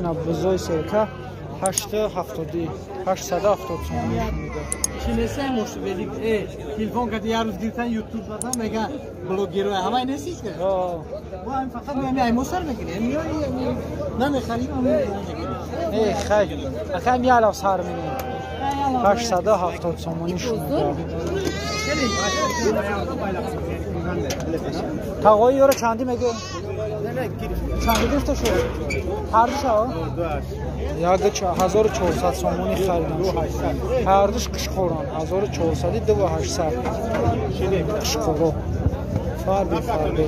Ина бузои серка 870 870 сомонӣ мега. Чи несай мошвели телефон кади як рӯз гирифтан ютуб додам мега блогерҳо ҳамаи несӣ ки? Мо ҳам фақат меоем аймосар мегирем. Меоем намехарим мегирем. Э хай. Ака миалав сар менем. 870 сомонӣ шуд. Тағои ёро чанди меге? Чанди гирифта шуд? Ҳардуш ҳа? 1400 сомонӣ харидан шуд. Ҳардуш қишқоран. 1400 2800. Қишқоро. Фарби фарби.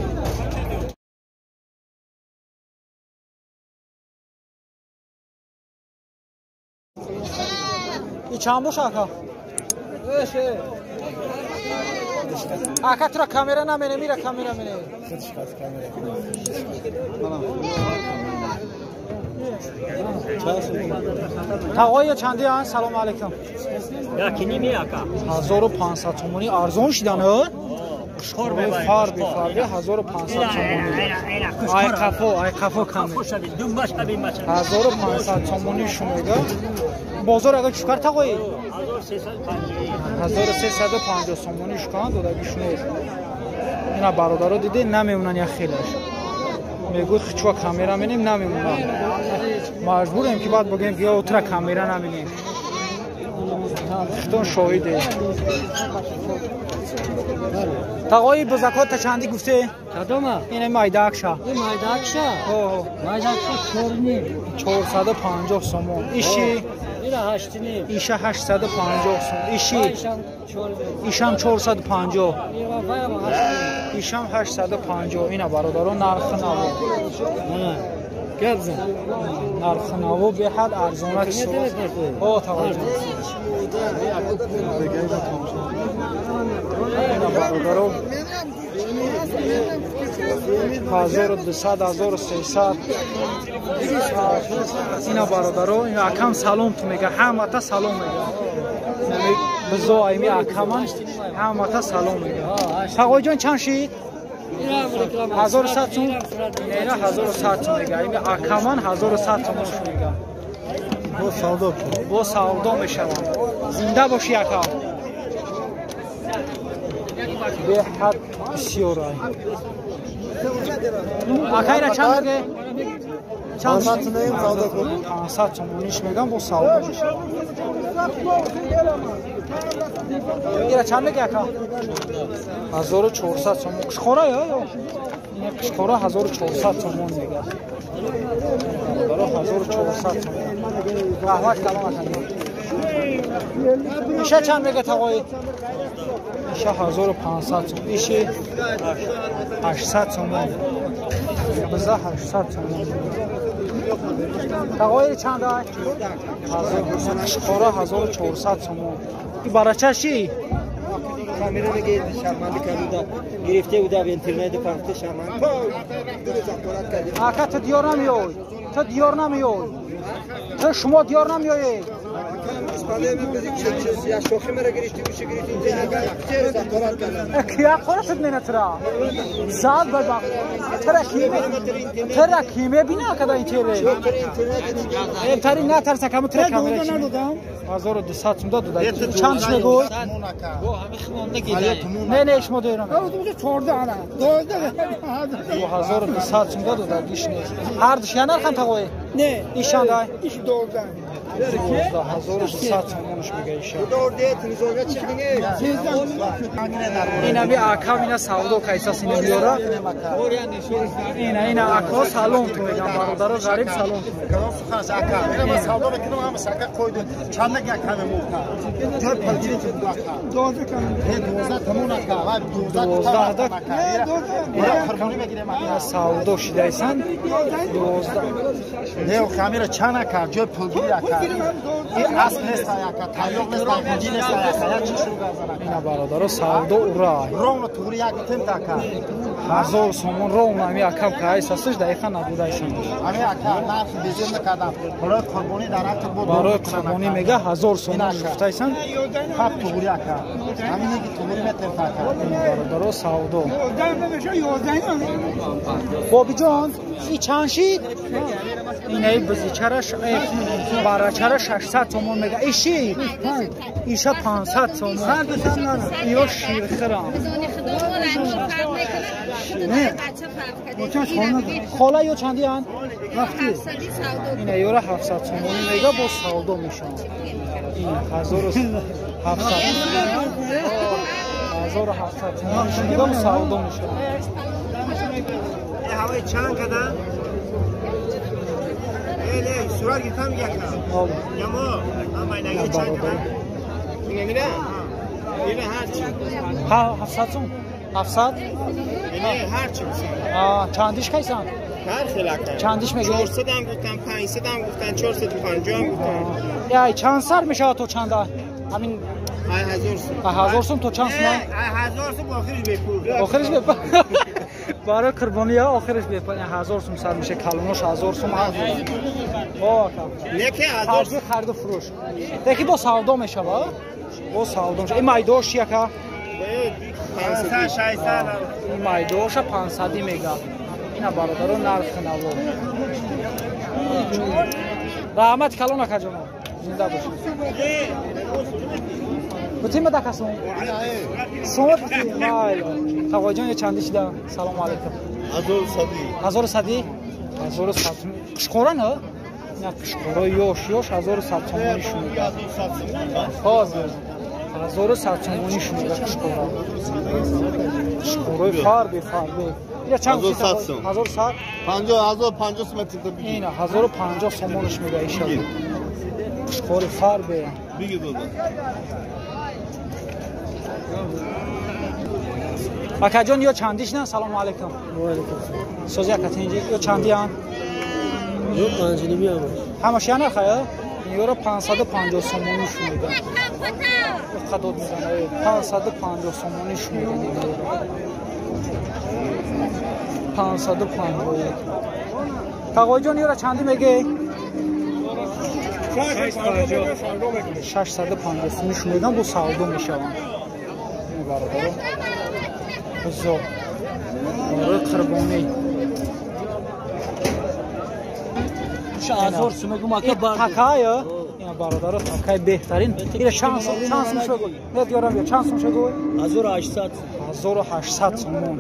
И чанд боша ака? Ака тура камера намене, мира камера мене. Тағоя чанди ан? Салом алейкум. 1500 сомонӣ арзон шидан, ҳа? Фарби фарби 1500 сомонӣ. Ай қафо, ай қафо каме. 1500 сомонӣ шумега. Бозор ага чукар тағои? 1350 сомонӣ шукан додаги шунед. Ина бародаро диде намемонан як хелаш. Мегӯй хичва камера менем намемонан. Маҷбурем ки баъд бигӯем ки ё утра камера наменем. Хитон шоҳиде. Тағои бузакота чанди гуфте? Кадома? Ина майдаакша. Ин майдаакша? Ҳо. Майдаакша 4.5. 450 сомон. Иши? Ира 8.5. Иша 850 сом. Иши? Ишам 450. Ишам 850. Ина бародаро нархи наво. Гап зан. Нархи наво беҳад арзонак шуд. Ҳо тағоҷон. Ина бародаро 1200 1300. Ина бародаро акам салом ту мега, ҳамата салом мега. Бизо айми акаман ҳамата салом мега. Тағоҷон чанд шид? 1100 сум. Ина 1100 сум мега. Айми акаман 1100 сум мега. Бо савдо. Бо савдо мешавад. Зинда боши ака. Беҳад бисёр ай. Акайра чанд меге? Чанд 500 сомониш мегам бо савдо мешавад. Ира чанд меге ака? 1400 сомон. Қишқора ё? Ина қишқора 1400 сомон мега. Баро 1400 сомон. Раҳмат калом ака. Иша чанд меге тағои? Иша 1500 сом. Иши 800 сомон. Биза 800 сомон. Тағои чанд ай? Қишқора 1400 сомон. И барачаши? Камера меге шарманди карда гирифте буда в интернет пахте шарманд. Ака ту диёр намеёй. Ту диёр намеёй. Ту шумо диёр намеёй. Кия қоратат мена тра? Зад ба тра ки тра ки мебина када интернет. Тари натарса каму тра камера. 1200 сум дод. Чанд мегӯй? Не, не, шумо дорам. 2200 сум дод, диш нест. Ҳардуш я нархан тағои? Не. Ишанд ай? Иш 12. 1200 сомонш мега иша. Ина би акам ина савдо кайсас ина биёра. Ина ина ако салом ту мегам бародаро ғариб салом ту. Калом сухан ака. Ина ма савдо мекунам ҳама сака қойду. Чанд га каме мука. Ҷой палҷи ту ака. 12 каме. Э 12 тамон ака. Ва 12 12 ака. Ира қурбонӣ мегирем ака. Савдо шидайсан 12. Не, камера чанд ака? Ҷой пулгири ака. Ин асл нест ака. ака таёқ нест, хунҷи нест ака, як чиш шуруъ гап зан. Ина бародаро савдо ура. Ровно туғри як тем ака. 1000 сомон ровно ами акам кайс астш дақиқа набудайсан. Ами ака нарх безем накардам. Барои қурбонӣ дар ҳаққи бо барои қурбонӣ мега 1000 сомон гуфтайсан. Хаб туғри ака. Ҳамине ки туғри метем ака. Бародаро савдо. Бобиҷон, и чанд шид? Инаи бизичараш барачара 600 сомон мега. Иши иша 500 сомон. Ё ширхирам. Хола ё чандиян? Ина ёра 700 сомонӣ мега бо савдо мешаванд. Ин 1700 1700 сомонӣ мега бо савдо мешаванд. ҳавои чанд кадан? Не, сурат гирифтам якам. Ямо, амайнаги чанд кадан? Мегира? Ина ҳарчи. Ҳа, 700 сом. 700? Не, ҳарчи. Чандиш кайсан? Ҳар хел ака. Чандиш мегӣ? 400 ам гуфтан, 500 ам гуфтан, 450 ам гуфтан. Яй, чанд сар мешавад то чанда? Ҳамин 1000 сом. 1000 сом то чанд сом? 1000 сом охириш бепул. Охириш бепул. Барои қурбония охириш бепул. 1000 сом сар меша, калонош 1000 сом. О, ака. Неки 1000 сом хариду фурӯш. Деки бо савдо мешава? Бо савдо мешава. Ин майдош яка? 500 600. Ин майдоша 500 мега. Ина бародаро нарх наво. Раҳмат калон акаҷоно. Зинда бошед. Бутин ба касом. Сомат бутин. Майла. Тағоҷон чанди шида? Салом алейкум. 1100. 1100? 1100. Қишқора на? На қишқора ёш, ёш 1100 сомонӣ шунида. Ҳозир. 1100 сомонӣ шунида қишқора. Қишқораи фарби фарби. Ина чанд? 1100 сом. 1100? 50 1050 сом тип бигир. Ина 1050 сомониш мега иша. Қишқори фарби. Бигир дода. Акаҷон ё чандиш на? Салому алейкум. Ва алейкум салом. Сози акатинҷи ё чандиян? Ё 5.5 ҳамаш. Ҳамаш я нархая? Ёро 550 сомонӣ шунида. Қадод мезана. 550 сомонӣ шунида. 551. Тағоҷон ёра чанди меге? 650 сомонӣ шунидам бо савдо мешаванд. Бародаро. Бузо. Барои қурбонӣ. 1000 сом мегум ака бар. Такая? Ина бародаро такай беҳтарин. Ина чанд сом шуд? Не диёрам ё чанд сом шуд? 1800. 1800 сомон.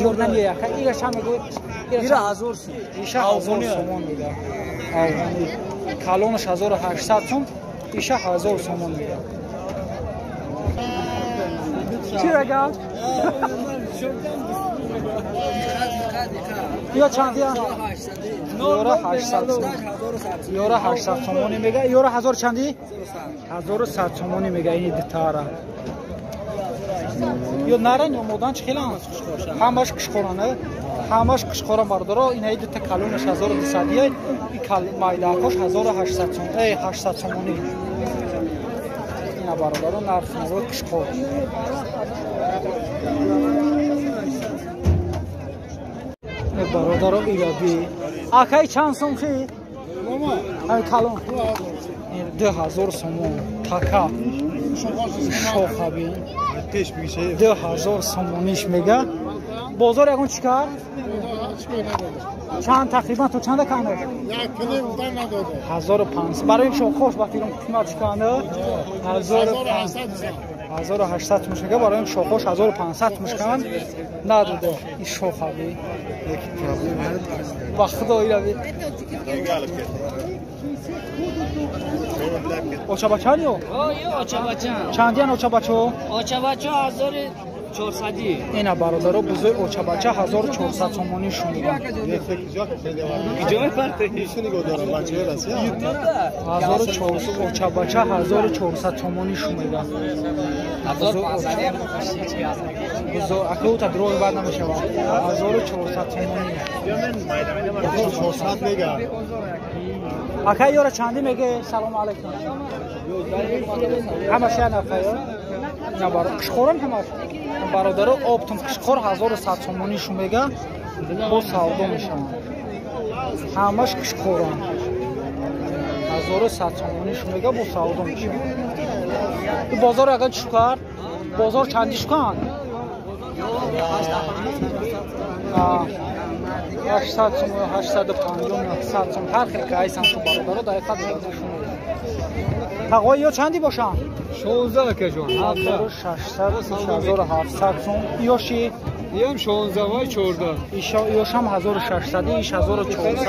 Ёр намеяд ака. Ира чанд мегӯй? Ира 1000 сом. Иша 1000 сомон мега. Афғонӣ. Калонаш 1800 сом, иша 1000 сомон мега. Чӣ рагам? Ё чандия? Ёра 800 сом. Ёра 800 сомонӣ мега. Ёра 1000 чанди? 1100 сомонӣ мега ини дитара. Ё наран ё модан чӣ хелан? Ҳамаш қишқорана. Ҳамаш қишқора бародаро, инаи дута калонаш 1200 ия, и майдаакош 1800 сом. 800 сомонӣ. Ина бародаро нарх наво қишқор. Бародаро илаби. Акай чанд сом хи? Ай калон. 2000 сомон така. Шохаби. 2000 сомониш мега. Бозор ягон чӣ кард? Чанд тақрибан то чанда канда? 1500. Барои шохош ба фирм қимат чӣ канда? 1800 сомон мега. Барои шохош 1500 сомон канд надода. Ин шохаби. Ба худо ирави. Очабачан ё? Ё очабачан. Чандиян очабачо? Очабачо 1400. Ина бародаро бузои очабача 1400 сомонӣ шунида. 1400 очабача 1400 сомонӣ шунида. Бузо акута дроги бад намешавад. 1400 сомонӣ. 1400 мега. Ака ёра чанди меге? Салом алейкум. Ҳамаш я нафар ё? На бар қишқорам ҳамаш. Бародаро оптом қишқор 1100 сомонӣ шу мега. Бо савдо мешаванд. Ҳамаш қишқорам. 1100 сомонӣ шу мега бо савдо мешаванд. Бозор агар чӣ кард? Бозор чанди шуканд? 800 сом, 850, 900 сом ҳар хел ки айсан шу бародаро дақиқа додашон. Тағои ё чанди бошанд? 16 акаҷон, 1600, 1700 сом. Ёши? Ям 16 вай 14. Ёшам 1600, иш 1400.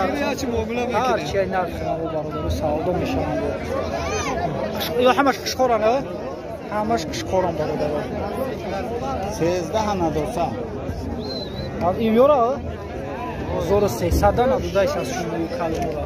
Ҳар чи нарх бародаро савдо мешаванд. Ё ҳамаш қишқоран, ҳамаш қишқоран бародаро. 13 надоса. Ин ёра 1300 надодаис аз шумои калонора.